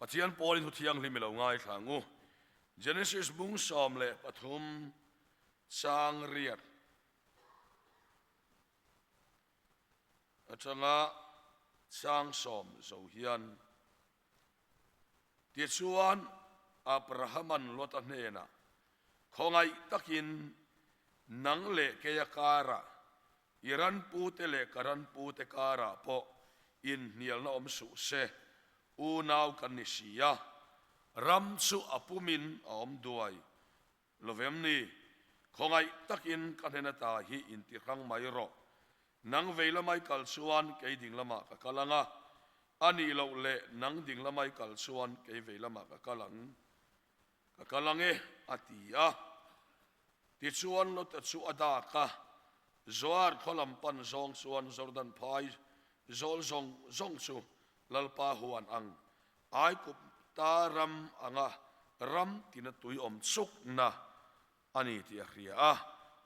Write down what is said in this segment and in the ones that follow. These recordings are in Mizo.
Pathian pawlin thu thianghlim i lo ngaithla ang u. Genesis bung 13 chang riat atanga chang 10 zo hian, Tichuan Abrahaman Lota hnenah, Khawngaih takin nang leh keia karah, i ranpute leh ka ranpute karah pawh inhnialna awm suh se, unau kan ni si a, ram chu a pumin a awm duai lovem ni? Khawngaih takin ka hnen ata hi intihrang mai rawh. Nang vei lamai kal chuan kei ding lamah ka kal ang a, a nih loh leh nang ding lamai kal chuan kei vei lamah ka kal ang. Ka kal ang e, a ti a. Tichuan Lota chu a dak a, Zoar khaw lam pan zawng chuan Jordan phai zawl zawng zawng chu Lalpa huan ang, Aigupta ram anga ram tina tui awm chukna a ni tih a hria a,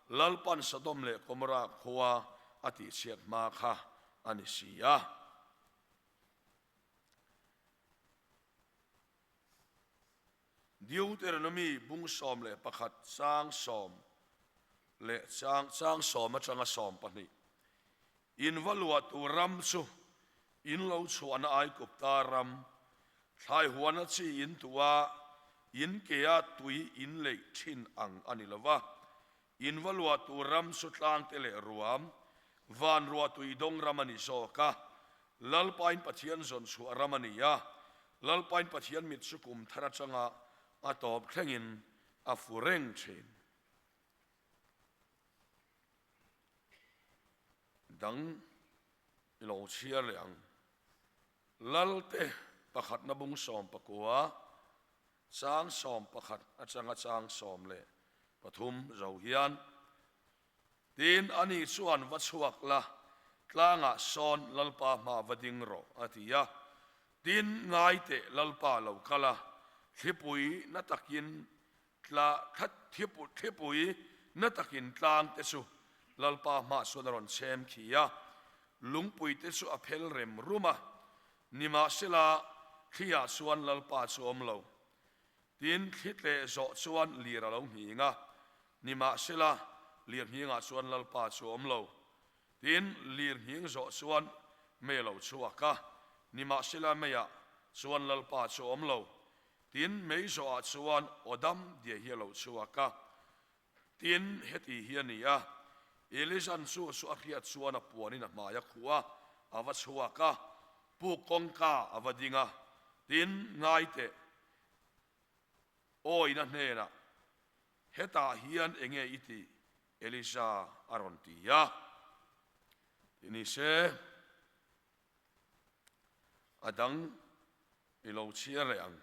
Lalpan Sodom leh Gomorrah khua a tihchhiat hma kha a ni si a. Deuteronomy bung 11 chang 10 leh chang chang 10 atanga 12. In va luah tur ram chu in lo chhuahna Aigupta ram, thlai huana chi in tuh a, in kea tui in leih thin ang a ni lo va. In va luah tur ram chu tlangte leh ruam, van ruah tui dawng ram a ni zawk a. Lalpain Pathian zawn chhuah ram a ni a, Lalpain Pathian mit chu kum thar atanga a tawp thlengin a fu reng thin. Dang i lo chhiar leh ang. Lalte pakhatna bung 19, chang 11 atanga chang 13 zo hian, Tin, ani chuan va chhuak la, tlangah sawn Lalpa hma va ding rawh, a ti a. Tin, ngai teh Lalpa lo kal a, thlipui na takin Tla khat thlipui na takin tlang te chu Lalpa hmah chuan a rawn chhem khi a, lungpui te chu a phel rem rum a, nimahsela thliah chuan Lalpa chu awm lo. Tin, thli tleh zawh chuan lir a lo nghing a, nimahsela lir nghingah chuan Lalpa chu awm lo. Tin, lir nghing zawh chuan mei a lo chhuak a, nimahsela meiah chuan Lalpa chu awm lo. Tin, mei zawhah chuan aw dam diai hi a lo chhuak a. Tin, heti hi a ni a, Eliza'n chu chu a hriat chuan a puanin a hmai a khuh a, a va chhuak a, puk kawngka a va ding a. Tin, ngai teh, awina hnenah, Hetah hian enge i tih? Eliza a rawn ti a. Ti ni se. A dang i lo chhiar leh ang.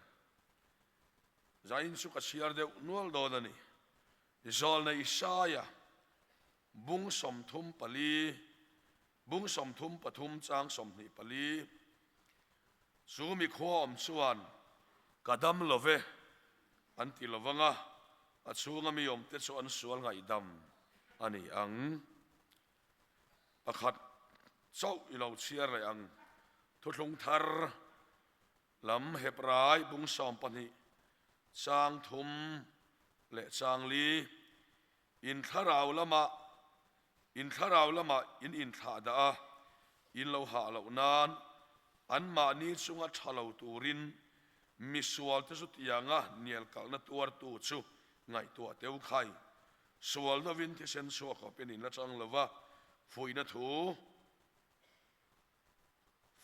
Zain chu ka chhiar deuh nual dawn a ni. Zawlna Isaia bung 34, bung 33 chang 24, Chu mi khua awm chuan ka dam lo ve an ti lo vang a, a chhunga mi awmte chu an sual ngaihdam a ni ang. Pakhat chauh i lo chhiar leh ang. Thuthlung thar lam Hebrai bung 12 chang 3 leh chang 4, In thlarau lamah, in thlarau lamah in inthlah dah a, in lo hah loh nan, anmahni chunga tha lo turin misualte chu tianga nialkalhna tuartu chu ngaihtuah teu khai. Sual dovin thisen chhuak khawpin in la chang lo va, fuihna thu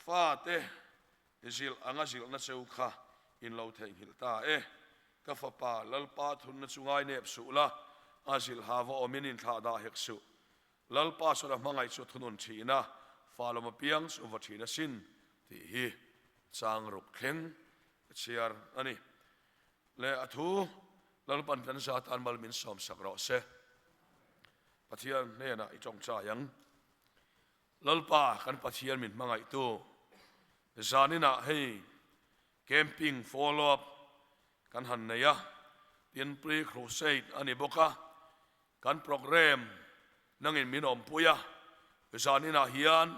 fate zilh anga zilhna cheu kha in lo theihnghilh ta e. Ka fapa, Lalpa thunna chu ngai nep suh la, a zilh ha va awmin in thlah dah hek suh. Lalpa chuan a hmangaih chu thunun thin a, fa lawm apiang chu va thin asin tih hi chang ruk thleng ka chhiar a ni. Leh a thu Lalpan kan za tan mal min sawmsak rawh se. Pathian hnenah i tawngtai ang. Lalpa kan Pathian min hmangaihtu zaninah hei camping follow up kan han nei a, tin pre-crusade a ni bawk a, kan program nangin min awmpui a, zaninah hian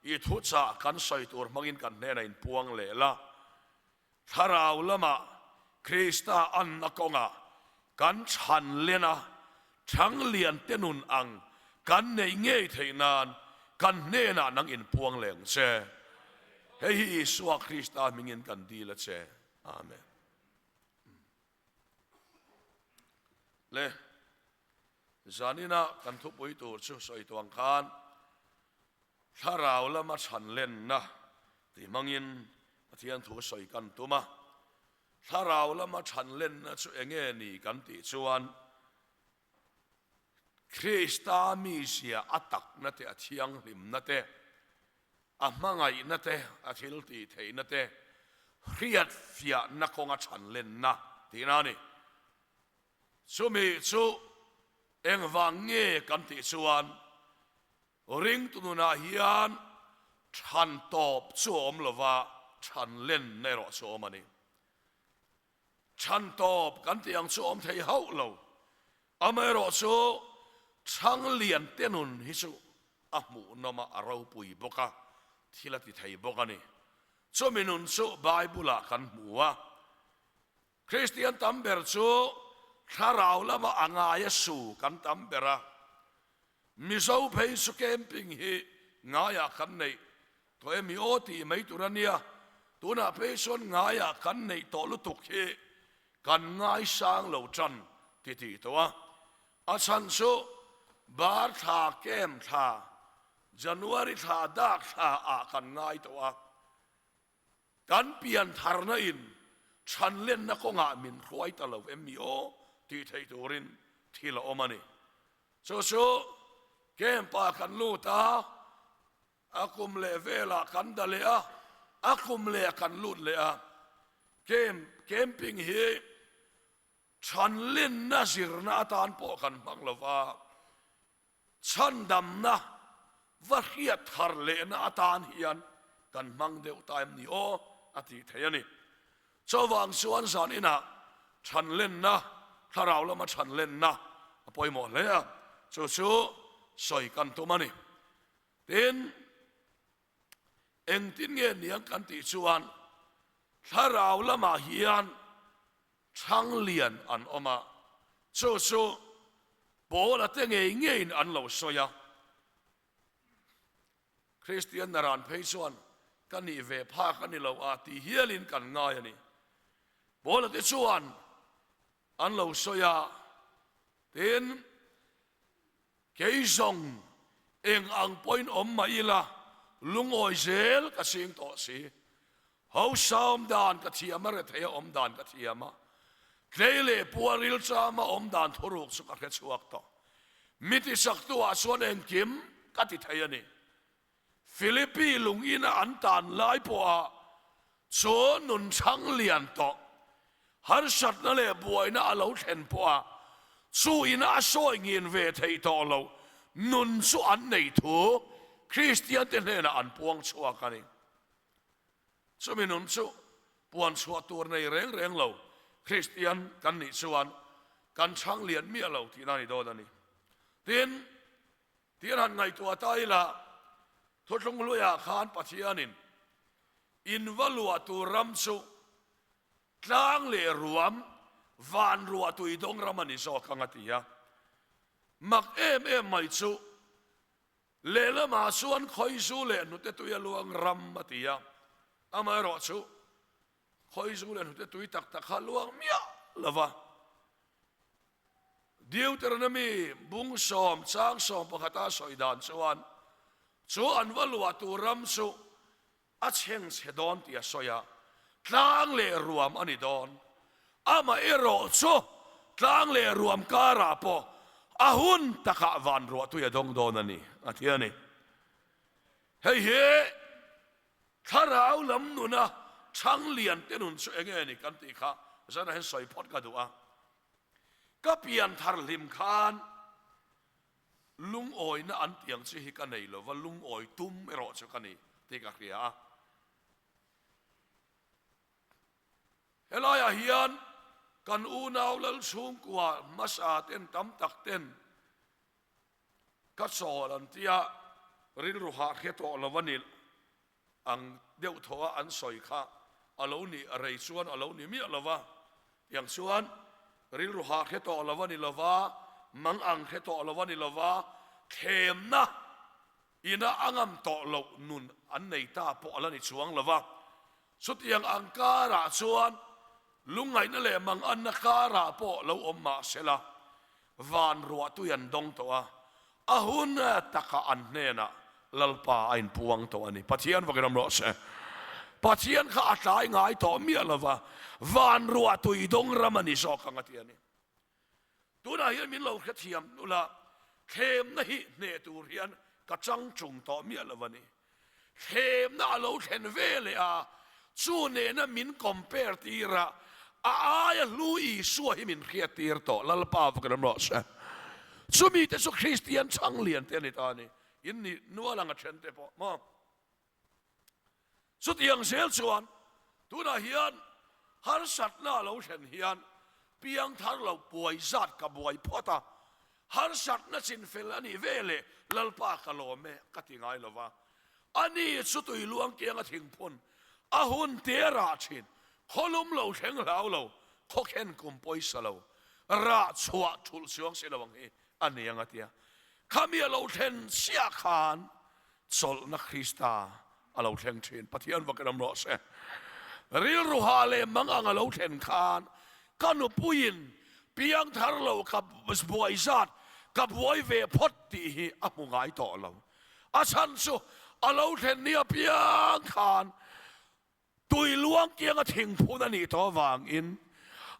i thuchah kan sawi tur hmangin kan hnenah inpuang leh la. Thlarau lama Krista anna kawngah kan chhan len a, Thanglian te nun ang kan neih ngei theih nan kan hnenah nang inpuang leng che. Hei hi Isua Krista hmingin kan dil a che. Amen. Le, zanina kan thupui tur chu sawi tuang khan Thlarau lama chhan lenna tih hmangin Pathian thu sawi kan tum a. Thlarau lama chhan lenna chu enge ni kan tih chuan Krista mizia a takna te, a thianghlimna te, a hmangaihna te, a thil tih theihna te hriatfiahna kawnga chhan lenna tihna a ni. Chumi chu engvang nge kan tih chuan Ringtu nunah hian chhan tawp chu a awm lova, chhan lenna erawh chu a awm a ni. Chhan tawp kan tih ang chu a awm thei hauh lo. Amaherawh chu chhang lian te nun hi chu a hmuhnawm a, a ropui bawk a, thil a ti thei bawk a ni. Chumi nun chu Bible-ah kan hmu a. Kristian tam ber chu thlarau lama a ngaia su kan tam ber a. Mizo phei chu camping hi ngaiah kan neih tawh em i aw tih mai tur a nia. Tunah phei chuan ngaiah kan neih tawh lutuk hi kan ngaisang lo tan ti tih tawh a. A chhan chu bar thla camp thla January thla dak thla ah kan ngai tawh a. Kan pian tharna in chhanlenna kawngah min hruai ta lo em mi aw tih theih turin thil a awm a ni. Chu chu camp ah kan lut a, a kum leh velah kan da leh a, a kum leh ah kan lut leh a. Camp camping hi chhanlenna zirna atan pawh kan hmang lo va. Chhandamna va hriat thar lehna atan hian kan hmang deuh ta em ni aw a tih theih a ni. Chuvang chuan zan inah chhanlenna, thlarau lama chhanlenna a pawimawh hle a, chu chu sawi kan tum a ni. Tin, engtin nge niang kan tih chuan thlarau lamah hian Thanglian an awm a, chu chu Paula te ngei ngeiin an lo sawi a. Kristian naran phei chuan ka nih ve phak a ni lo a tih hialin kan ngai a ni. Paula te chuan an lo sawi a, tin, Kei zawng eng ang pawhin awm mah ila, lungawi zel ka ching tawh si. Hausa awm dan ka thiam a, rethei a awm dan ka thiam a, tlei leh pua rilchama awm dan thuruk chu ka hre chhuak tawh. Mi tisaktuah chuan engkim ka ti thei a ni. Philippi lung ina an tan lai pawha chu nun chhang lian tawh, harsatna leh buaina a lo thlen pawha chu ina a sawi ngin ve theih tawh loh nun chu an nei thu Kristiante hnenah an puang chhuak a ni. Chumi nun chu puan chhuah tur nei reng reng lo Kristian kan nih chuan kan chhang lian miah lo tihna a ni dawn a ni. Tin, Tian han ngaihtuah ta ila, Thuthlung hluiah khan Pathianin in va luah tur ram chu tlang leh ruam, van ruah tui dawng ram a ni zawk ang a ti a. Mak em em mai chu lehlamah chuan khawizu leh hnute tui a luang ram a ti a, amaherawh chu khawizu leh hnute tui tak tak kha a luang miah lo va. Deuteronomy bung sawm chang 11 a sawi dan chuan chu an va luah tur ram chu a chhengchhe dawn tih a sawi a, tlang leh ruam a ni dawn. Amaherawh chu tlang leh ruam karah pawh a hun takah van ruahtui a dawng dawn a ni, a ti a ni. Hei hi thlarau lam nuna chhang lian te nun chu enge ni kan tih kha zanah hian sawi phawt ka duh a. Ka pian thar hlim khan lungawina an tih ang chi hi ka nei lo va, lungawi tum erawh chu ka ni tih ka hria a. Helaiah hian kan unau lal chhungkua hmasa ten tam tak ten ka chawl an tia rilru hah hre tawh lo a ni ang deuh thaw a an sawi kha. A lo nih rei chuan a lo ni miah lo va, tiang chuan rilru hah hre tawh lo a ni lo va, mang ang hre tawh lo a ni lo va, thlemna ina a ngam tawh loh nun an nei ta pawh a la ni chuang lo va. Chutiang ang karah chuan lungngaihna leh manganna karah pawh lo awm mah sela, van ruahtui an dawng tawh a, a hun takah an hnenah Lalpa a inpuang tawh a ni. Pathian vakin awm rawh se. Pathian kha a tlai ngai tawh miah lova, van ruahtui dawng ram a ni zawk ang a ti a ni. Tunah hian min lo hrethiam nula, thlemna hi hneh tur hian ka chang chung tawh miah lo a ni. Thlemna a lo thlen ve leh a, chu nena min compare tir a, a aia hlu Isua hi min hriat tir tawh, Lalpa vakin awm rawh se. Chumi te chu Kristian chhang lian te a ni ta a ni, in ni nual ang a then te pawh maw. Chutiang zel chuan tunah hian harsatna a lo thlen hian piang thar lo buai zat ka buai phawt a, harsatna chinfel a nih ve leh Lalpa ka lawm e ka ti ngai lo va. Ani chu tui luang kianga thingphun a hun te rah thin, khawlum lo thleng hlau lo, khawkhen kum pawisa lo, rah chhuah thulh chuang si lo ang hi a ni ang a tia. Khami a lo thlen chiah khan Chawlhna Krista a lo thleng thin. Pathian vakin awm rawh se. Rilru ha leh mang ang a lo thlen khan ka nupuiin piang thar lo ka buai zat ka buai ve phawt tih hi a hmu ngai tawh lo. A chhan chu a lo thlen ni apiang khan Tui luang kianga thingphun a nih tawh avangin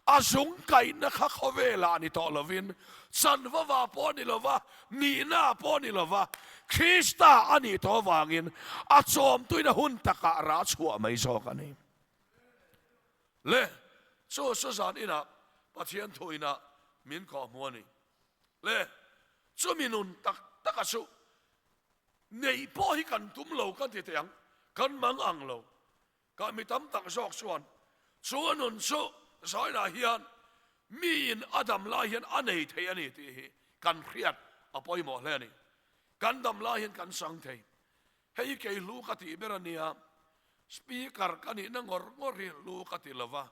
a zung kaihna kha khawvelah a ni tawh lovin, chanvava pawh a ni lova, nihna pawh a ni lova, Krista a nih tawh avangin a chawmtuina hun takah rah chhuah mai zawk a ni. Le, chu chu zan inah Pathian thuinah min kawhhmuh a ni. Le, chumi nun tak taka chu Neih pawh hi kan tum lo kan ti teh ang, kan mang ang lo. Ka mi tam tak zawk chuan chu a nun chu zainah hian miin a dam lai hian a nei thei a ni tih hi kan hriat a pawimawh hle a ni. Kan dam lai hian kan sang thei. Hei hi kei hlu ka tih ber a nia, Speaker ka nihna ngawr ngawr hi hlu ka ti lova,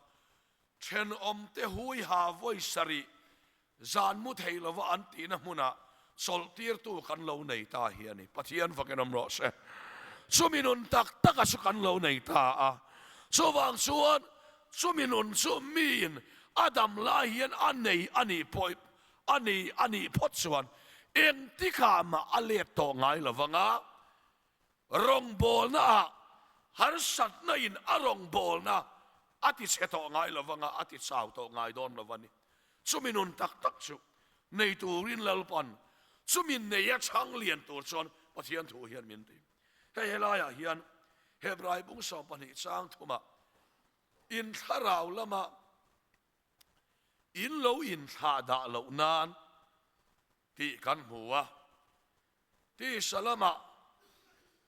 thenawmte hui ha vawi sarih Zan mu thei lova an tihna hmunah chawlhtirtu kan lo nei ta hi a ni. Pathian fakin awm rawh se. Chumi nun tak taka chu kan lo nei ta a. Chuvang chuan chumi nun chu miin a dam lai hian a nei a nih pawh a ni a nih phawt chuan engtikah mah a let tawh ngai lo vang a. Rawngbawlna ah harsatna in a rawngbawlna a ti chhe tawh ngai lo vang a, a ti chau tawh ngai dawn lo a ni. Chumi nun tak tak chu nei turin Lalpan chumi nei a chhang lian tur chuan Pathian thu hian min ti. Hei helaiah hian Hebrai bung 12 chang thumah in thlarau lama in lo inthlahdah loh nan tih kan hmu a. Tisa lamah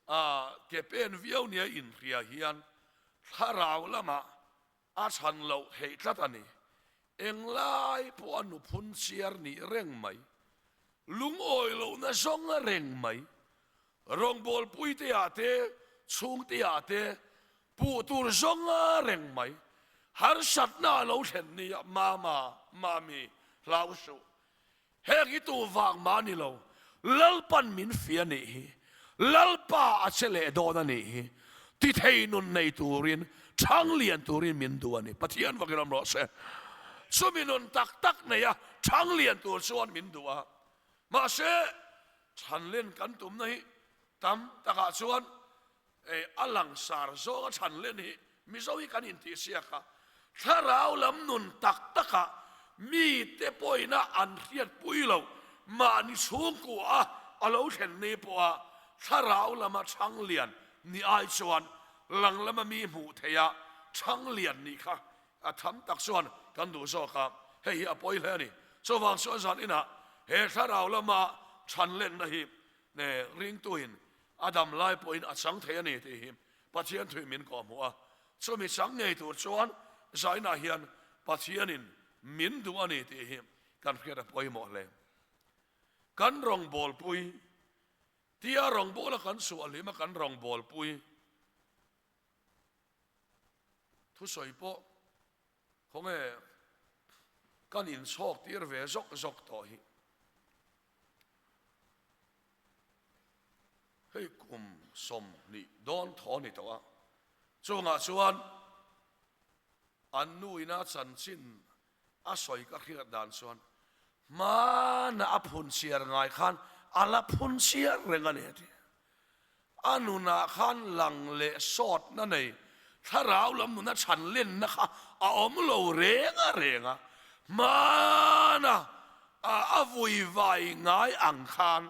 a ke pen viau nia inhria hian thlarau lamah a chhan loh theih tlat a ni. Englai pawh a nuphun chiar nih reng mai, lungawi lohna zawng reng mai, rawngbawlpuiteah te, chhungteah te puh tur zawng reng mai, harsatna a lo thlen nia mama, mami, hlau suh. Heng hi tu vang mah a ni lo, Lalpan min fia nih hi, Lalpa a che leh dawn a nih hi, ti thei nun nei turin, chhang lian turin min duh a ni. Pathian vakin awm rawh se. Chumi nun tak tak neia chhang lian tur chuan min duh a. Mahse, chhan len kan tumna hi tam takah chuan A langsar zawnga chhan len hi Mizo hi kan intihsiak a, thlarau lam nun tak takah mite pawhina an hriatpui loh mahni chhungkua a lo thlen ni pawha thlarau lama chhang lian ni ai chuan lang lama mi hmuh theiha chhang lian nih kha a tham tak chuan kan duh zawk a, hei hi a pawi hle a ni. Chuvang chuan zan inah he thlarau lama chhan lenna hi ringtuin A dam lai pawhin a chang thei a ni tih hi Pathian thui min kawhhmuh a, chumi chang ngei tur chuan zainah hian Pathianin min duh a ni tih hi kan hriat a pawimawh hle. Kan rawngbawlpui tia rawngbawla kan suah hlima kan rawngbawlpui. Thusawi pawh khawnge kan inchhawk tir ve zawk zawk tawh hi. Hei kum 20 dawn thaw ni tawh a, chungah chuan an nu ina chanchin a sawi ka hriat dan chuan hmana a phun chhiar ngai khan a la phun chhiar reng a ni a ti. A nunah khan lang leh sawtna nei thlarau lam nuna chhan lenna kha a awm lo reng a reng a, hmana a vui vai ngai ang khan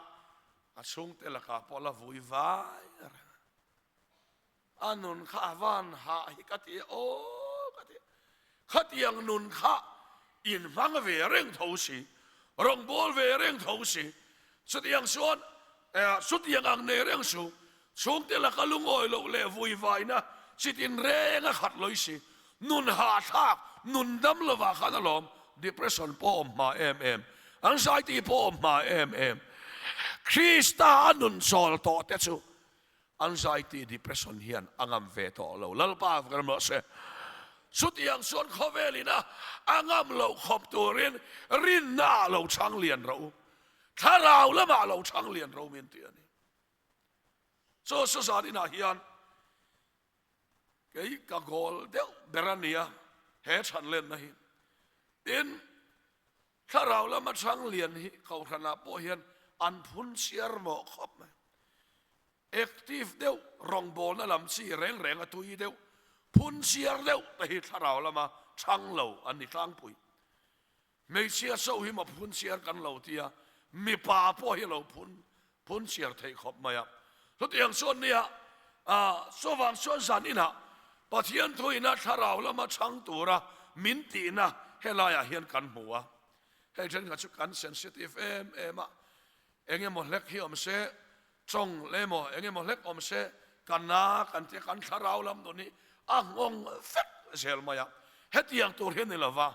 a chhungte lakah pawh a la vui vai reng a. A nun kha a van hah hi ka ti aw ka ti. Khatiang nun kha in hmang ve reng tho si, rawngbâwl ve reng tho si, chutiang chuan chutiang ang nei reng chu chhungte laka lungawi loh leh vuivaina chitin reng a khat lawi si. Nun hahthlak, nun dam lovah khan alawm depression pawh awm hma em em, anxiety pawh awm hma em em. Krista a nun chawl tawh te chu Anxiety, depression hian a ngam ve tawh lo. Lalpa ka ram rawh se. Chutiang chuan khawvel ina a ngam loh khawp turin rinna ah lo chhang lian rawh u. Thlarau lamah lo chhang lian rawh u min ti a ni. Chu Suzan inah hian kei ka goal deuh ber a nia he chhanlenna hi. Tin, Thlarau lama chhang lian hi Kohhranah pawh hian an phun chhiar mawh khawp mai. Active deuh, rawngbawlna lam chi reng reng a tui deuh, phun chhiar deuh te hi thlarau lama chhang lo an ni tlangpui. Hmeichhia so hi maw phun chhiar kan lo tia, mipa pawh hi lo phun phun chhiar theih khawp mai a. Chutiang chuan nia, chuvang chuan zan inah Pathian thuina thlarau lama chhang tura min tihna helaiah hian kan hmu a. Hei thenkhat chu kan sensitive em em a, eng emaw hlek hi awm se, tawng leh emaw eng emaw hlek awm se, kan na kan tia kan thlarau lam nun hi a nghawng vek zel mai a. Hetiang tur hi a ni lova,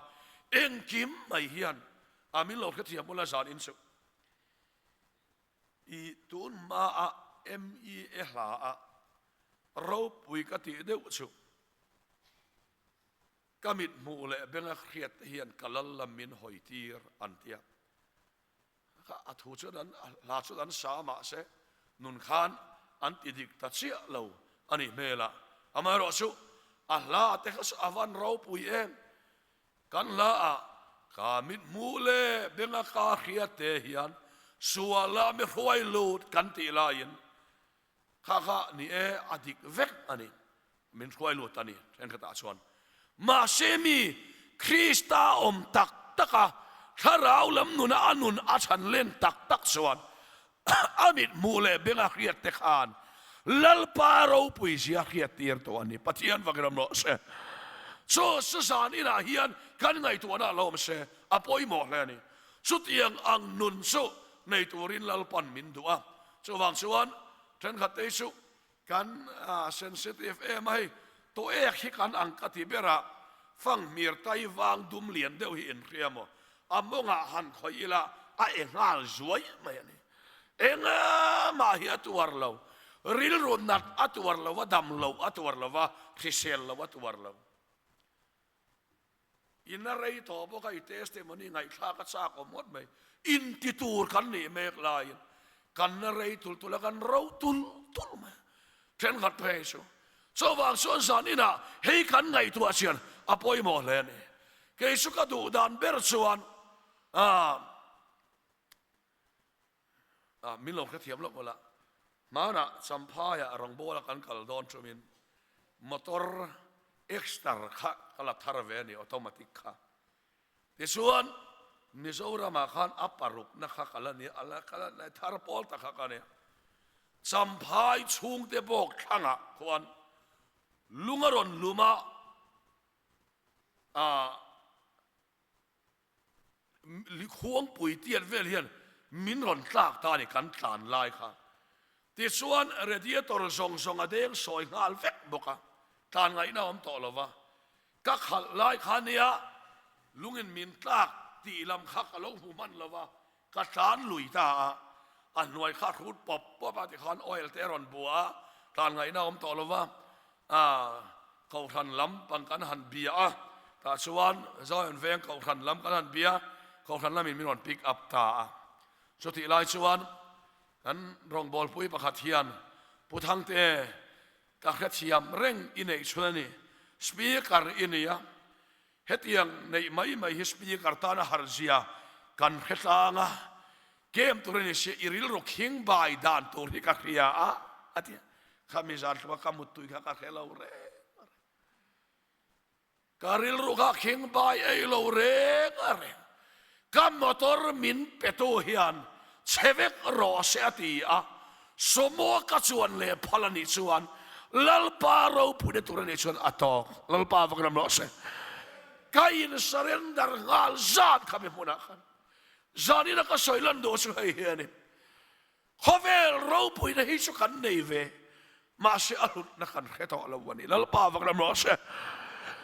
engkim mai hian a min lo hrethiam ula zan in chu. I tun hmaah MEA hla a ropui ka tih deuh chu ka mit hmuh leh benga hriat te hian ka lal lam min hawi tir an tia. Kha a thu chuan an hla chuan an sa mahse nun khan an ti dik ta chiah lo a nih hmel a. Amaherawhchu a hla te kha chu a van ropui em. Kan hla ah ka mit hmuh leh benga ka hriat te hian suala mi hruai lut kan tih laiin kha kha ni e a dik vek a ni, min hruai lut a ni thenkhatah chuan. Mahse mi Krista awm tak tak a thlarau lam nuna a nun a chhan len tak tak chuan a mit hmuh leh benga hriat te khan Lalpa ropui zia hriat tir tawh a ni. Pathian vak ram rawh se. Chu Suzan inah hian kan ngaihtuahna a lo awm se, a pawimawh hle a ni. Chutiang ang nun chu nei turin Lalpan min duh a. Chuvang chuan thenkhat te chu Kan sensitive em a hei, tawek hi kan ang ka ti ber a, fanghmir tai vang dum lian deuh hi inhria maw? A mawngah han khawih ila a e nghal zuai mai a ni. Engmah hi a tuar lo, rilru nat a tuar lo a, dam lo a tuar lo a, hrisel lo a tuar lo. In a rei tawh bawk a, i testimony ngaihthlak a chak awm ngawt mai. Inti tur kan nih mek laiin kan na rei tul tul a, kan ro tul tul mai. Thenkhat phei chu chuvang chuan zan inah hei kan ngaihtuah chian a pawimawh hle a ni. Kei chu ka duh dan ber chuan ah Ah, min lo hrethiam loh mawlh a. Hmanah Champhaiah rawngbawla kan kal dawn chumin motor Exter kha ka la thar ve a ni, automatic kha. Tichuan, Mizoramah khan a parukna kha ka la ni, a la ka la thar pawl tak kha ka ni. Champhai chhungte bawk thlangah khuan lung a rawn lum a, ah, Khuangpui tiat vel hian min rawn tlak ta a ni kan tlan lai kha. Tichuan radiator zawng zawng a deng sawi nghal vek bawk a, tlan ngaihna a awm tawh lo va. Ka khalh lai kha nia lungin min tlak tih lam kha ka lo hmu hman lo va, ka tlan lui ta a, a hnuai kha a hrut pawp pawp a tikhan oil te a rawn bua a, tlan ngaihna a awm tawh lo va. Kohhran lam pang kan han bia a, tah chuan Zion Veng Kohhran lam kan han bia, Kohhran lamin min rawn pick up ta a. Chutih lai chuan kan rawngbawlpui pakhat hian Pu Thangte, ka hrethiam reng i neih chhun a ni, Speaker i ni a, hetiang neih mai mai hi Speaker tana harzia kan hre tlang a, Kem tur a ni si, i rilru khing bai dan tur hi ka hria a, a ti a. Khami zan tluk a ka muttui kha ka hre lo reng a reng. Ka rilru kha khing bai ei lo reng a reng. Ka motor min petu hian chhe vek rawh se a ti a, Sumo ka chuan leh phal a nih chuan Lalpa ropuina tur a nih chuan a tawk. Lalpa vak ram rawh se. Ka in surrender nghal zat khami hmunah khan. Zanina ka sawi lan duh chu hei hi a ni. Khawvel ropuina hi chu kan nei ve, mahse a hlutna kan hre tawh lo a ni. Lalpa vak ram rawh se.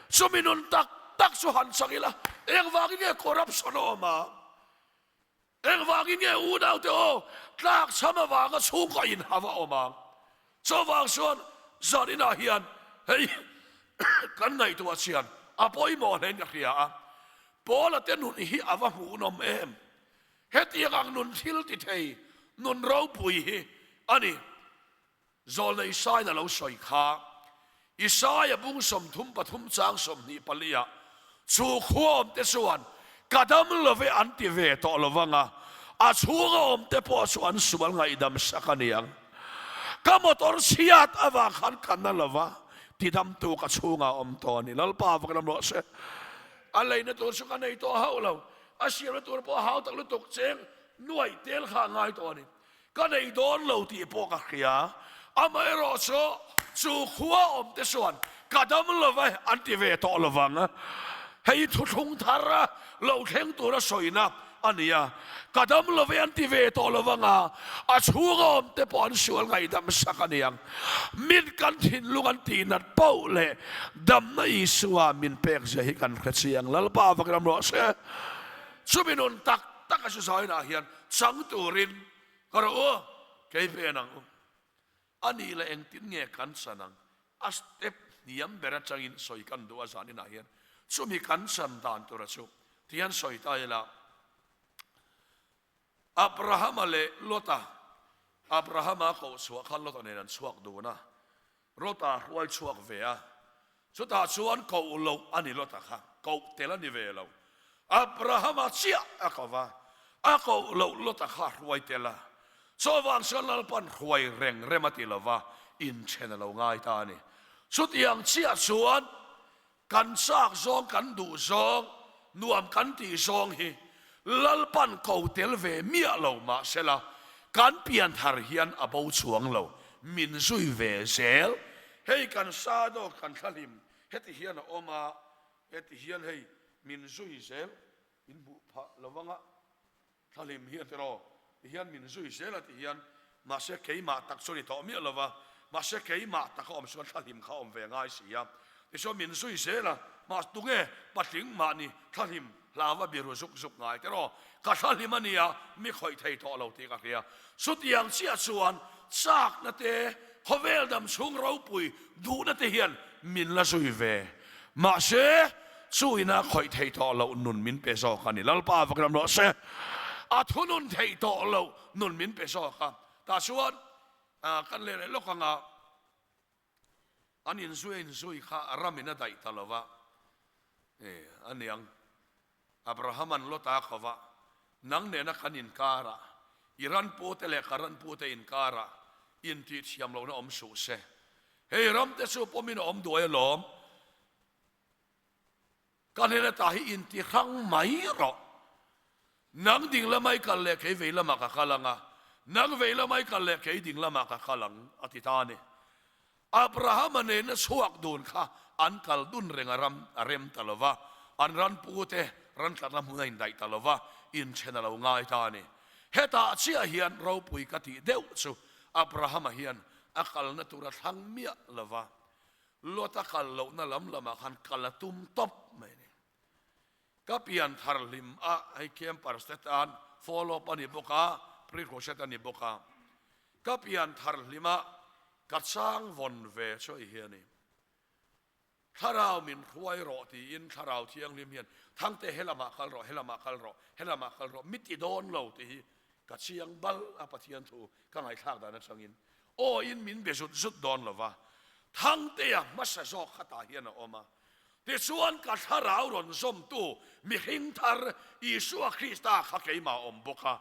Chumi nun tak tak chu han chak ila, engvangin nge corruption a awm a? Engvangin nge unaute aw tlakchham avanga chhungkaw inhau a awm ang? Chuvang chuan zaninah hian hei kan ngaihtuah chian a pawimawh hlein ka hria a. Paula te nun hi a va hmuhnawm em? Hetiang ang nun thil ti thei nun ropui hi a ni. Zawlna Isaiah a lo sawi kha. Isaiah bung 33 chang 24 ah, Chu khua awmte chuan ka dam love an ti ve tawh lo vang a, a chhunga awmte pawh chu an sual ngaihdam sak a ni ang. Ka motor chhiat avang khan ka na lo va, tidamtu ka chhungah awm tawh a ni. Lalpa vak lam rawh se. A leina tur chu ka nei tawh hauh lo, a siamna tur pawh hau tak lutuk cheng nuaih tel kha a ngai tawh a ni. Ka nei dawn lo tih pawh ka hria, amaherawh chu chu khua awmte chuan ka dam lo ve an ti ve tawh lo vang. Hei thuthlung thar lo thleng tura sawina a ni a, ka dam lo ve an ti ve tawh lo vang a, a chhunga awmte pawh an sual ngaihdam sak a ni ang. Min kan thinlung an tihnat poh leh damna Isua min pek zia hi kan hre chiang. Lalpa vak ram rawh se. Chumi nun tak tak a si zainah hian Chang turin ka rawh u, kei pen ang u. A nih leh engtin nge kan chan ang? A step hniam ber atangin sawi kan duh a zan inah hian chumi kan chan dan tura chu tihian sawi ta ila, Abrahama leh Lota, Abrahama koh chhuah khan Lota nen an chhuak dun a, Lota hruai chhuak ve a, chutah chuan koh loh a ni Lota kha, koh tel a ni ve lo. Abrahama chiah a ko va, a koh loh Lota kha a hruai tel a. Chuvang chuan Lalpan hruai reng rem a ti lo va, inthen a lo ngai ta a ni. Chutiang chiah chuan Kan chak zawng, kan duh zawng, nuam kan tih zawng hi Lalpan ko tel ve miah lo mahsela kan pian thar hian a bo chhuang lo, min zui ve zel. Hei kan sa dawk kan thlahlim heti hian a awm a, heti hian hei min zui zel, in hmuh phah lo anga. Thlahlim hi a ti rawh, ti hian min zui zel a ti hian, mahse keimah tak chu a ni tawh miah lo va, mahse keimah taka awm chuan thlahlim kha a awm ve ngai si a, tichuan min zui zel a, mahse tunge patling mahni thlahlim hlauva biru zuk zuk ngai ti rawh, ka thlahlim a nia, mi khawih thei tawh lo tih ka hria. Chutiang chiah chuan chakna te, khawvel dam chhung ropui duhna te hian min la zui ve. Mahse, chu ina khawih theih tawh loh nun min pe zawk a ni. Lalpa vak ram rawh se. A thunun theih tawh loh nun min pe zawk a. Tah chuan kan leh leh lawk anga an inzui a inzui kha ramin a daih ta lo va. A niang. Abrahama'n Lota ko va, Nang nena kan inkarah, i ranpute leh ka ranpute inkarah intihthiam lohna awm suh se. Hei ramte chu pawmin a awm duai alawm. Ka hnena ta hi intihrang mai rawh. Nang ding lamah i kal leh kei vei lamah ka kal ang a, nang vei lamah i kal leh kei ding lamah ka kal ang, a ti ta a ni. Abrahama nena chhuak dun kha an kal dun reng a ram a rem ta lo va, an ran pute ran tlatna hmun a indaih ta lo va, inthen a lo ngai ta a ni. Hetah chiah hian ropui ka tih deuh chu Abrahama hian a kalna tur a thlang miah lo va, Lota kal lohna lam lamah khan kal a tum tawp mai a ni. Ka pian thar hlim a, hei campers te tan follow up a ni bawk a, pre-crochet a ni bawk a. Ka pian thar hlim a, ka chang vawn ve chu hei hi a ni. Thlarau min hruai rawh tiin Thlarau Thianghlim hian Thangte helamah kal rawh, helamah kal rawh, helamah kal rawh mi ti dawn lo tih hi ka chiang bal a Pathian thu ka ngaihthlak dan atangin awiin min be zut zut dawn lo va, Thangtea hmasa zawk khatah hian a awm a. Tichuan ka thlarau rawn zawmtu mihring thar Isua Krista kha keimah a awm bawk a.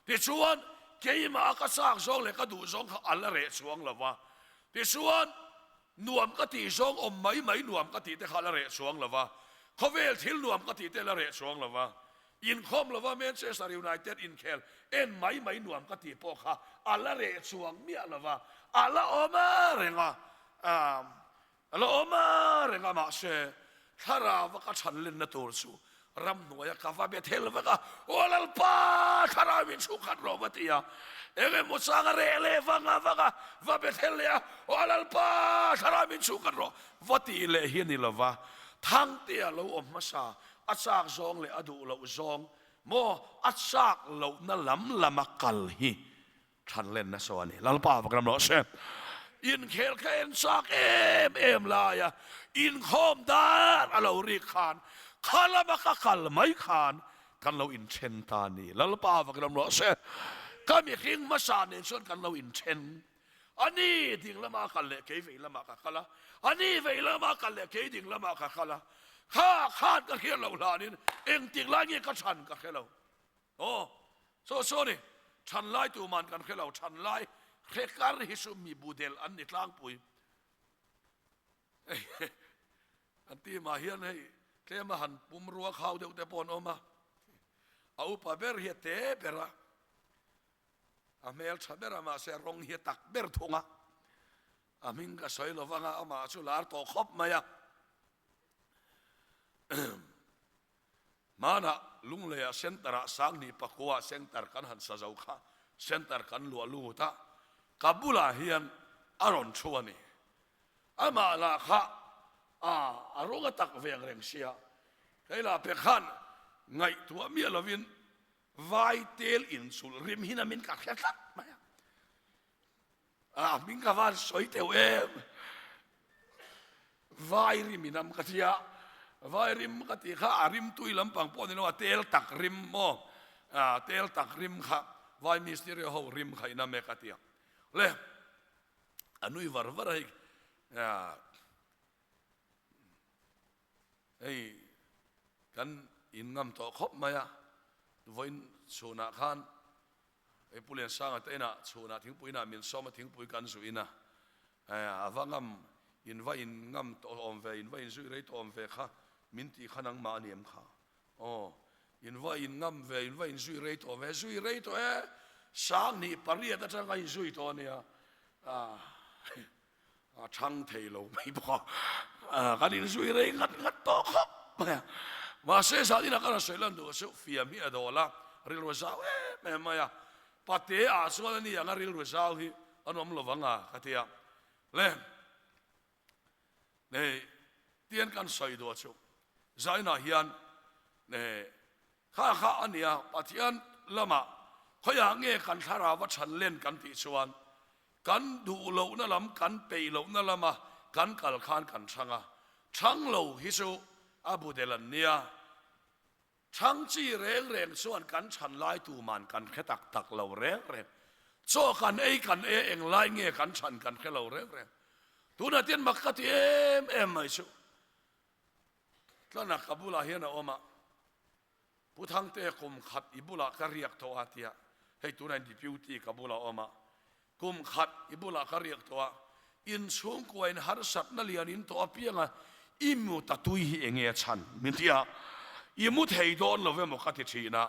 Tichuan keimah a ka chak zawng leh ka duh zawng kha a la reh chuang lo va. Tichuan Nuam ka tih zawng awm mai mai nuam ka tih te kha la reh chuang lo va, khawvel thil nuam ka tih te la reh chuang lo va, inkhawm lo va Manchester United inkhel en mai mai nuam ka tih pawh kha a la reh chuang miah lo va, a la awm reng a, a la awm reng a mahse thlarau a ka chhan lenna tur chu Ramhnuaia ka va be thel vek a, Aw Lalpa, thlarau in chhungkhat rawh va ti a. Eng emaw chang a reh leh vang a vang a, va be thel leh a, Aw Lalpa, thlarau in chhungkhat rawh va ti leh hi a ni lo va. Thangtea lo awm hmasa, a chak zawng leh a duh loh zawng maw a chak lohna lam lama kal hi Thlan len nasa a ni. Lalpa vak ram rawh se. Inkhel kha en chak em em lai a, inkhawm dar a lo rik khan kha lama ka kal mai khan kan lo inthen ta a ni. Lalpa vak ram rawh se. Ka mihring hmasa nen chuan kan lo inthen. A ni ding lama kal leh kei vei lamah ka kal a, a ni vei lama kal leh kei ding lamah ka kal a. Kha khan ka hriat loh hlanin engtik lai nge ka chhan ka hre lo. Aw, saw saw ni, than lai tuman kan hre lo, than lai hre kar hi chu mi budel an ni tlangpui. An team ah hian hei tlema han pum rua khau deuh te pawh an awm a, a upa ber hi a te ber a, a hmel tha ber a mahse a rawng hi a tak ber thung a, a hming ka sawi lo vang a, amah chu lar tawh khawp mai a. Hmanah Lungleiah Centre-ah Sanghnih Pakua Centre kan han sa zo kha Centre kan luah lut a, ka bulah hian a rawn thu a ni. Amah lah kha a a rawng a tak veng reng sia, kei lah pe khan ngaihtuah miah lovin vai tel inchulh rim hin a min ka hre tlat mai a. A hming ka van sawi teuh em. Vai rim in am ka tia. Vai rim ka ti kha a rim tui lampang pawh ni lo a tel tak rim maw. A tel tak rim kha vai mistiri ho rim kha in am e ka tia. Le a nui var var a hei. Hei kan in ngam tawh khawp mai a. Vawiin chhunah khan Hei Pu Liansanga te inah chhunah thingpui inah min sawm a thingpui kan zuh in a, a va ngam in va in ngam tawh awm ve in va in zuih rei tawh awm ve kha min tih kha nangmah a ni em kha aw in va in ngam ve in va in zuih rei tawh ve zui rei tawh e 2008 atanga in zui tawh a nia a chhang thei lo mai bawk a, kan inzui rei ngat ngat tawh khawp mai a. Mahse zan inah ka rawn sawi lan duh chu fiam hi a dawl a, rilru zau em em mai a. Pate ah chuan a ni ang a rilru zau hi an awm lo vang a ka ti a. Le nei tian kan sawi duh chu zan inah hian nei kha kha a nia Pathian lamah khawiah nge kan thlarau a chhan len kan tih chuan Kan duh lohna lam, kan peih lohna lama kan kal khan kan chhang a, chhang lo hi chu a bu del an nia. Chhang chi reng reng chuan kan chhan lai tuman kan hre tak tak lo reng reng. Chaw kan ei kan e eng lai nge kan chhan kan hre lo reng reng. Tunah tian mak ka ti em em mai chu. Tlana ka bulah hian a awm a. Pu Thangte kum khat i bulah ka riak tawh a tia, hei tunah in deputy ka bulah awm a, kum khat i bulah ka riak tawh a, in chhungkua in harsatna lian in tawh apiang a, i mu ta tui hi enge a chhan min ti a, i mu thei dawn lo emaw ka ti thin a,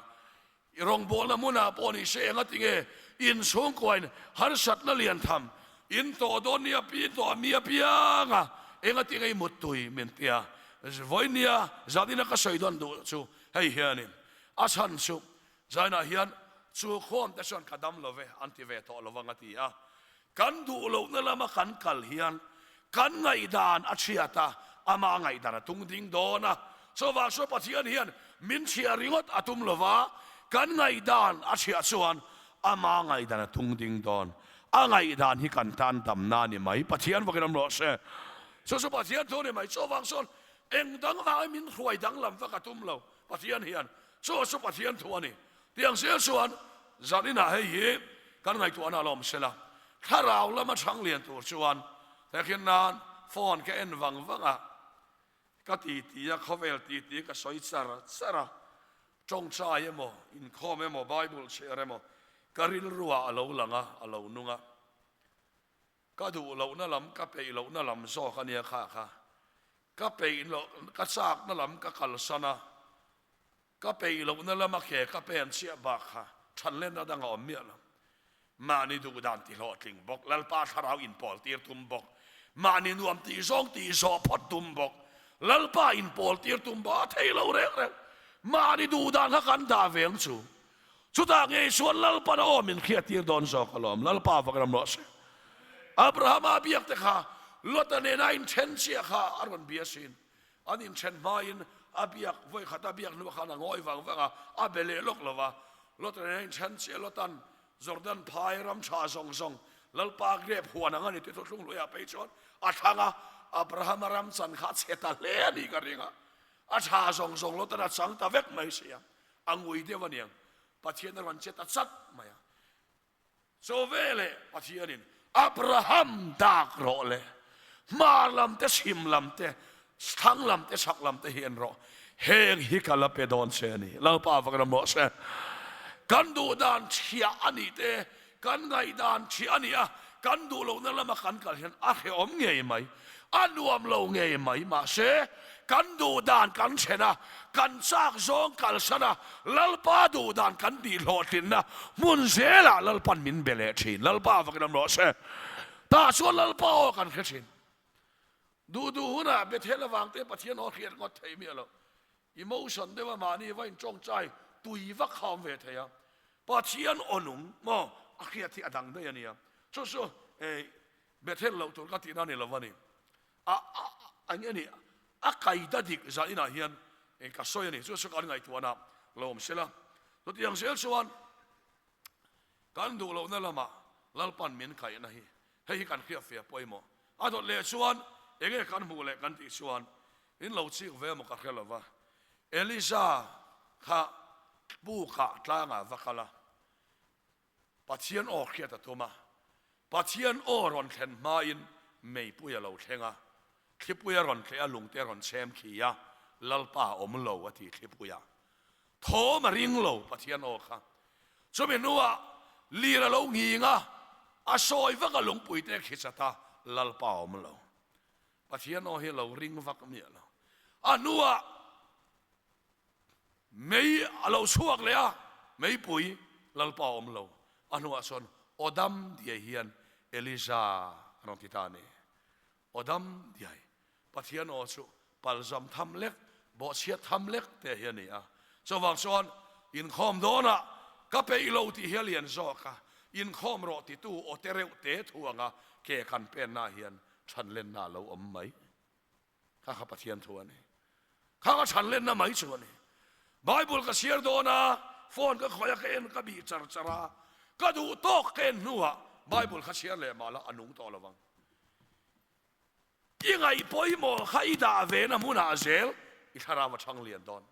i rawngbawlna hmunah pawh ni se enga tinge in chhungkua in harsatna lian tham in tawh dawn nia pi tawh a mi apiang a, enga tinge i muttui min ti a, Vawinia zanina ka sawi dawn duh chu hei hianin a chhan chu Zainah hian chu khawm te chuan ka dam lo ve an ti ve tawh lo vang a ti a. Kan duh lohna lama kan kal hian kan ngaihdan a chhiat a, ama ngaihdan a tung ding dawn a. Chuvang chuan Pathian hian min chhiah ringawt a tum lo va, kan ngaihdan a chhiah chuan ama ngaihdan a tung ding dawn. A ngaihdan hi kan tan damna a ni mai. Pathian vakin awm rawh se. Chu chu Pathian thu a ni mai. Chuvang chuan eng dang vangin min hruai danglam vak a tum lo Pathian hian. Chu chu Pathian thu a ni. Tiang zel chuan zan inah hei hi kan ngaihtuahna a lawm sela. Thlarau lama chhang lian tur chuan hekhin nan phone ka en vang vang a, ka titi a, khawvel titi ka sawi char char a, tawngtai emaw, inkhawm emaw, Bible chhiar emaw ka rilruah a lo lang a, a lo nung a. Ka duh lohna lam, ka peih lohna lam zawk a nia kha kha. Ka peih loh, ka chakna lam ka kalsan a, ka peih lohna lama ke ka pen chiah bak kha thanlenna dang a awm miah lo. Mahni duh dan ti hlawhtling bawk, Lalpa thlarau inpawl tir tum bawk, mahni nuam tih zawng tih zawh phawt tum bawk, Lalpa inpawl tir tum bawk a thei lo reng reng. Mahni duh dan kha kan dah ve ang chu. Chutah ngei chuan Lalpan a aw min hriat tir dawn zawk alawm, Lalpa vak ram rawh se. Abrahama biak te kha Lota nena inthen chiah kha a rawn bia sin. An inthen hmain a biak vawi khat a biak hnuah khan a ngawi vang vang a, a be leh lawk lo va. Lota nena inthen chiah Lotan Jordan phai ram tha zawng zawng Lalpa grep huan ang a ni ti thuthlung hluiah phei chuan a thlang a, Abrahama ram chan kha a chhe ta hle a nih ka ring a, a tha zawng zawng Lotan a chang ta vek mai si a. A ngui deuh a niang, Pathian a rawn che ta chat mai a. Chaw veleh Pathianin Abraham dak rawh le, hmar lam te, chhim lam te, thlang lam te, chhak lam te hi en rawh, heng hi ka la pe dawn che a ni. Lalpa vak ram rawh se. Kan duh dan chhia a nih te, kan ngaihdan chhia a nih a, kan duh lohna lama kan kal hian a hrehawm ngei mai, a nuam lo ngei mai. Mahse, kan duh dan kan then a, kan chak zawng kalsan a, Lalpa duh dan kan tih hlawhtlinna hmun zelah Lalpan min be leh thin. Lalpa vakin awm rawh se. Tah chuan Lalpa aw kan hre thin. Duh duh hunah Bethel avang te Pathian aw hriat ngawt thei miah lo. Emotion deuha mahni va inṭawngṭai tui vak kha awm ve thei a, Pathian aw nung maw a hriat hi a dang daih a nia. Chu chu Bethel loh tur ka tihna a ni lo a ni. A a eng nge ni a kaida dik zah inah hian ka sawi a ni. Chu chu kan ngaihtuahna lo awm sela. Chutiang zel chuan Kan duh lohna lamah Lalpan min kaihna hi hei hi kan hriatfiah pawimawh. A dawt leh chuan enge kan hmuh leh kan tih chuan in lo chik ve maw ka hre lo va. Elija kha bukah tlangah va kal a, Pathian aw hriat a tum a, Pathian aw rawn thlen hmain meipui a lo thleng a, thlipui a rawn tleh a, lungte a rawn chhem khi a, Lalpa a awm lo a ti thlipuiah. Thawm a ring lo Pathian aw kha. Chumi hnuah lir a lo nghing a, a sawi vak a lungpui te khi chat a, Lalpa a awm lo. Pathian aw hi a lo ring vak miah lo. A hnuah mei a lo chhuak leh a, meipui Lalpa a awm lo. A hnuah chuan aw dam diai hian Elija a rawn ti ta a ni. Aw dam diai, Pathian aw chu palzam tham lek, bawhchhiat tham lek te hi a ni a. Chuvang chuan inkhawm dawnah ka peih lo tih hi a lian zawk a, inkhawm rawh titu aw te reuh te thu anga ke kan penna hian chhanlenna a lo awm mai. Kha kha Pathian thu a ni. Kha ka chhanlenna mai chu a ni. Bible ka chhiar dawn a, phone ka khawih a, ka en ka bih char char a, ka duh tawk ka en hnuah Bible kha chhiar leh mah la a nung tawh lo vang. I ngaih pawimawh kha i dah ve na hmunah zel i thlarau a chhang lian dawn.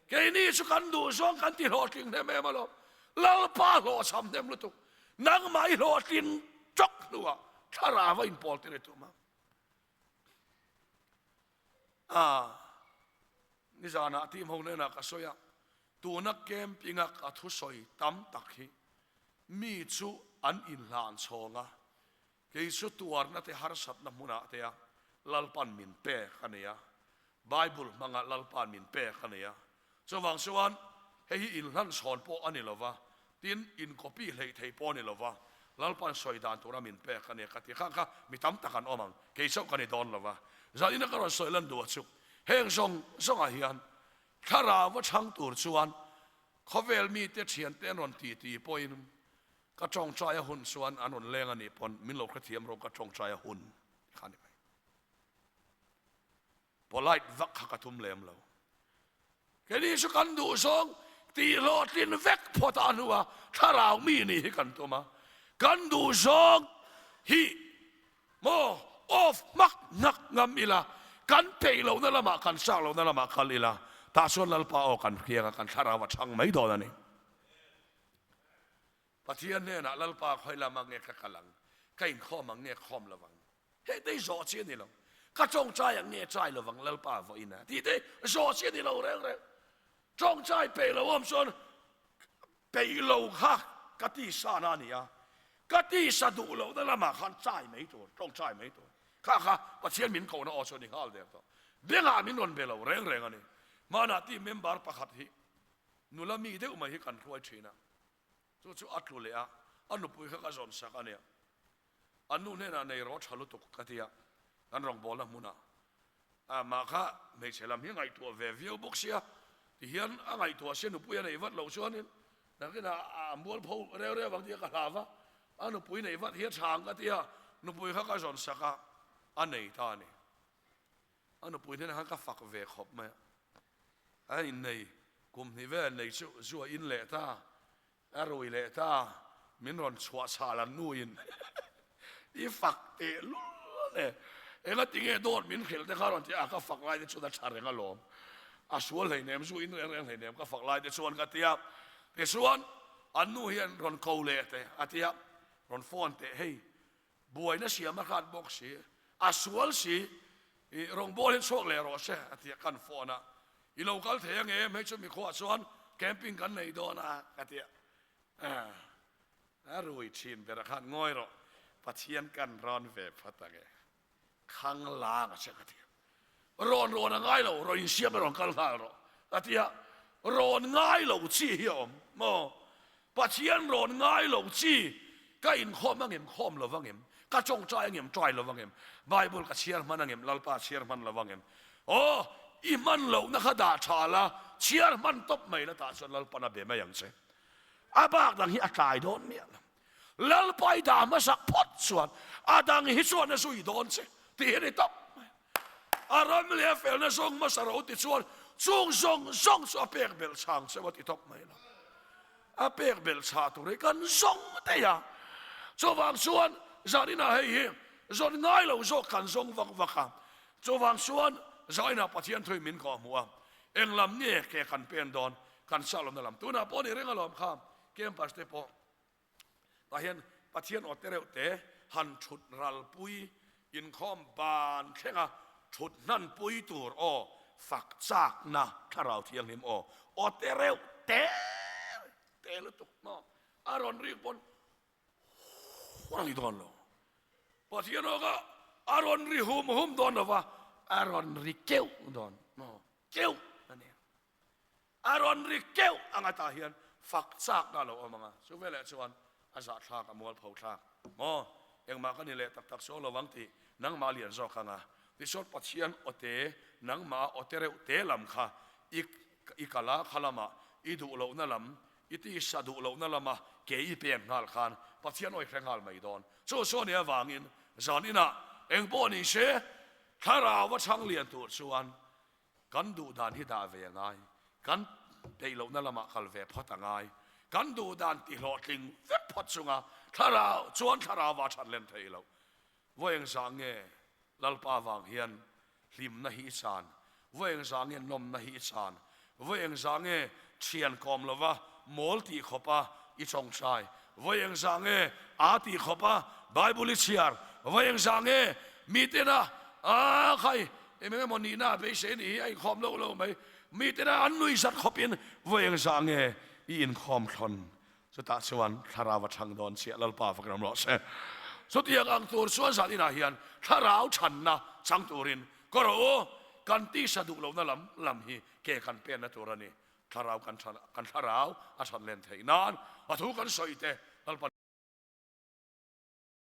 Keini chu kan duh zawng kan ti hlawhtling hnem em alawm. Lalpa hlawhchham hnem lutuk. Nangmah i hlawhtlin tawk hnuah thlarau a inpawl tir i tum ang. A, nizanah team ho hnenah ka sawi a, tuna camping-a ka thusawi tam tak hi mi chu an inhlan chhawng a, Kei chu tuarna te harsatna hmunah te a Lalpan min pek a ni a, Bible hmanga Lalpan min pek a ni a. Chuvang chuan hei hi inhlanchhawn pawh a ni lo va, tin in copy hleih theih pawh a ni lo va, Lalpan sawi dan tura min pek a ni a ka ti. Kha kha mi tam tak an awm ang, kei chauh ka ni dawn lo va. Zanina ka rawn sawi lan duh a chu heng zawng zawngah hian thlarau va chhang tur chuan khawvel mite thiante an rawn ti ti pawhin Ka tawngtai a hun chuan an rawn leng a nih pawn min lo hrethiam rawh ka tawngtai a hun ti kha a ni mai. Polite vak kha ka tum lem lo. Keini chu kan duh zawng tih hlawhtlin vek phawt a hnua thlarau mi nih hi kan tum a. Kan duh zawng hi maw off hmak hmak. ngam ila, kan peih lohna lamah, kan chak lohna lamah kal ila, tah chuan Lalpa aw kan hriang a, kan thlarau a chhang mai dawn a ni. Pathian hnenah Lalpa khawi lama nge ka kal ang, ka inkhawm ang nge khawm lovang? Hei te hi zawh chi a ni lo. Ka tawngtai ang nge chai lovang Lalpa vawiin a tih te zawh chi a ni lo reng reng. Tawngtai peih lo awm chuan peih lo kha ka tisa na a ni a, ka tisa duh lohna lamah khan chai mai tur, tawngtai mai tur. Kha kha Pathian min kohna aw chu a ni nghal der tawh. Bengah min rawn be lo reng reng a ni. Hmanah ti member pakhat hi nula mi deuh mai hi kan hruai thin a. Chu chu a tlu leh a, a nupui kha ka zawn sak a nia. A nu hnenah nei rawh tha lutuk ka ti a, kan rawngbawlna hmunah amah kha hmeichhe lam hi ngaihtuah ve viau bawk sia, tihian a ngaihtuah sia nupui a neih vat loh chuanin nakinah a mualpho reu reu ang tih ka hlau va, a nupui neih vat hi a tha ang ka ti a, nupui kha ka zawn sak a, a nei ta a ni. A nupui hnenah khan ka fak ve khawp mai a, a innei kum hnih vel nei chu zu a in leh ta, a rui leh ta, min rawn chhuah chhal an nuin i fak teh lul e, engati nge dawt min hrilh te kha rawn ti a, ka fak lai te chuan a tha reng alawm, a sual hleinem zu in reng reng hleinem ka fak lai te chuan ka ti a, tichuan an nu hian rawn ko leh teh a ti a, rawn phone teh hei Buaina siam a hrat bawk si, a sual si, i rawngbâwl hi chhuak leh rawh se a ti a, kan phone a, i lo kal thei ange em hei chu mikhuah chuan camping kan nei dawn a ka ti a, a rui thin ber a khan ngawi rawh, Pathian kan rawn ve phawt ange, khang lang a che ka ti a, rawn rawn a ngai lo, rawn insiam a rawn kal nghal rawh ka ti a, rawn ngai lo chi hi a awm maw? Pathian rawn ngai lo chi ka inkhawm a ngem khawm lo vangem, ka tawngtai a ngem tawai lo vangem, Bible ka chhiar hman a ngem Lalpa chhiar hman lo vangem, aw i hman lohna kha dah tha la, chhiar hman tawp mai la tah chuan Lalpan a be mai ang che. A bak dang hi a tlai dawn miah lo. Lalpa i dah hmasak phawt chuan a dang hi chuan a zui dawn che tih hi a ni tawp mai. A ram leh a felna zawng hmasa ro ti chuan chung zawng zawng chu a pek belh chhang cheu a ti tawp mai lo. A pek belh chhah tur hi kan zawng thei a. Chuvang chuan zaninah hei hi zawn ngai lo zawk kan zawng vak vak a. Chuvang chuan zaninah Pathian thuin min kawhhmuh a. Englam nge ke kan pen dawn kan sah lawmna lam tunah pawh a ni reng alawm kha campus te pawh Tah hian Pathian aw te reuh te han thut ralpui inkhawm ban thlenga thut hnanpui tur aw fak chakna Thlarau Thianghlim aw aw te reuh te te lutuk maw a rawn rik pawn a ri dawn lo. Pathian aw kha a rawn ri hum hum dawn lo va, a rawn ri keuh dawn maw keuh a nia. A rawn ri keuh ang atah hian fak chakna a lo awm ang a, chu veleh chuan a zahthlak, a mualpho thlak maw? Engmah ka ni leh tak tak sual lo vang tih nangmah lian zawk ang a, tichuan Pathian awte nangmah awte reuh te lam kha i i kal a, kha lamah i duh lohna lam, i tisa duh lohna lama ke i pek nghal khan Pathian awi hre nghal mai dawn. Chu chu a nih avangin zan inah engpawh ni se thlarau a chhang lian tur chuan Kan duh dan hi dah ve a ngai, kan peih lohna lamah kal ve phawt a ngai. Kan duh dan tihlawhtling vek phawt chunga thlarau chuan thlarauva that lem theih loh. Vawi engzah nge Lalpa vang hian hlimna hi i chan? Vawi engzah nge nawmna hi i chan? Vawi engzah nge thian kawm lova mawl tih khawpa i tawngtai? Vawi engzah nge aa tih khawpa Bible i chhiar? Vawi engzah nge mitena aa khai Eng emaw nihna a beisei anih hi a inkhawm loh lo mai. Mite na an nui zat khawpin vawi engzah nge i inkhawm thlawn? Chutah chuan thlarau a chhang dawn chiah Lalpa fak ram rawh se. Chutiang ang tur chuan zan inah hian thlarau chhanna chang turin ka rawh u, kan tisa duh lohna lam lam hi ke kan penna tur a ni. Thlarau kan kan thlarau a chhan len theih nan a thu kan sawi te.